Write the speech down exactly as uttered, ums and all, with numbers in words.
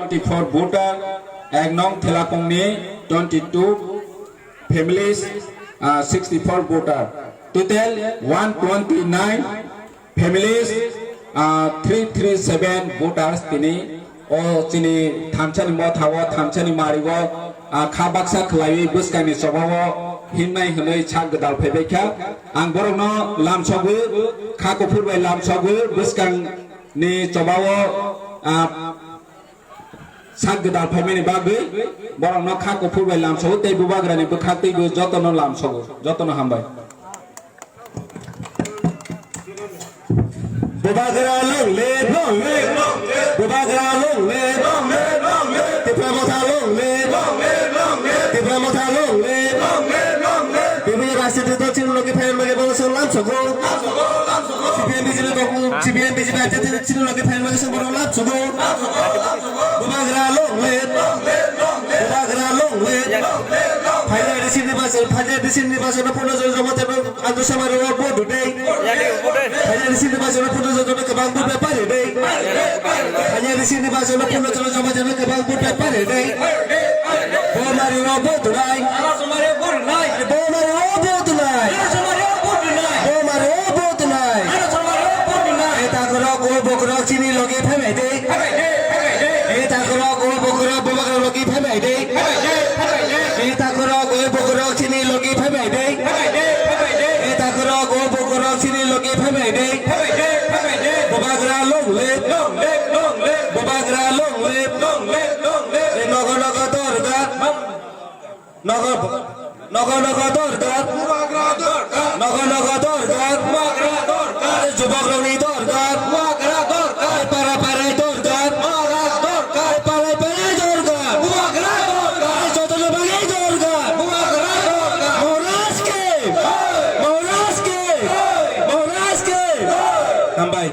twenty-four voter, ek nong Thelakongni twenty-two families, ah, sixty-four voter, total one twenty-nine families, ah, three three seven voters tini o chini thamsani motha o, thamsani mari o, ah, kha baksa khwlaiwi bwskangni choba o himnai hwnwi sak gwdal phaibai kha. Ang borokno lamsogwi, kha kuphur bai lamsogwi bwskangni choba o, ah, sak gwdal phaimani bagwi borokno kha kuphur bai lamsogo tei bubagrani bwkhak teibo jotono lamsogo. Jotono hambai. Bubagra long live, long live, long live. Bubagra long live, long live, long live. Tipra Motha long live, long live, long live. Tipra Motha long live, long live, long live. Bibini rajniti dol chini logi phaimani bagwi borokno lamsogo. Lamsogo, lamsogo. C P M B J P dol, C P M B J P rajniti chini logi phaimani bagwi borokno lamsogo. Bubagra long live. Bubagra long live. Phainai D C nirbachon, phainai D C nirbachon no purno jora joma tebo Andhra Samari rok vote dei. Phainai D C nirbachon no purno jora joma kwbang vote bai pari dei. Phainai D C nirbachon no purno jora joma tebo kwbang vote bai pari dei. Bo mari rok vote dei. Bo mari rok vote dei. Bo mari rok vote dei. Neta korok, o bokorok chini logi phaimai dei. Neta korok, o bokorok, bubagra logi phaimai dei. Neta korok, o bokorok chini logi phaimai dei. Neta korok, o bokorok chini logi phaimai dei. Bubagra long live. Bubagra long live. Nogo nogo dorga. Nogo, nogo nogo dorkar. Bubagra dorkar. Nogo nogo dorkar. Bubagra dorkar. Jubokrokni dorkar. Bubagra dorkar. Para parai dorkar. Maharaj dorkar. Parai parai dorkar. Bubagra dorkar. Jotono bagwi dorkar. Bubagra dorkar. Maharaj ki. Maharaj ki. Maharaj ki. Hambai.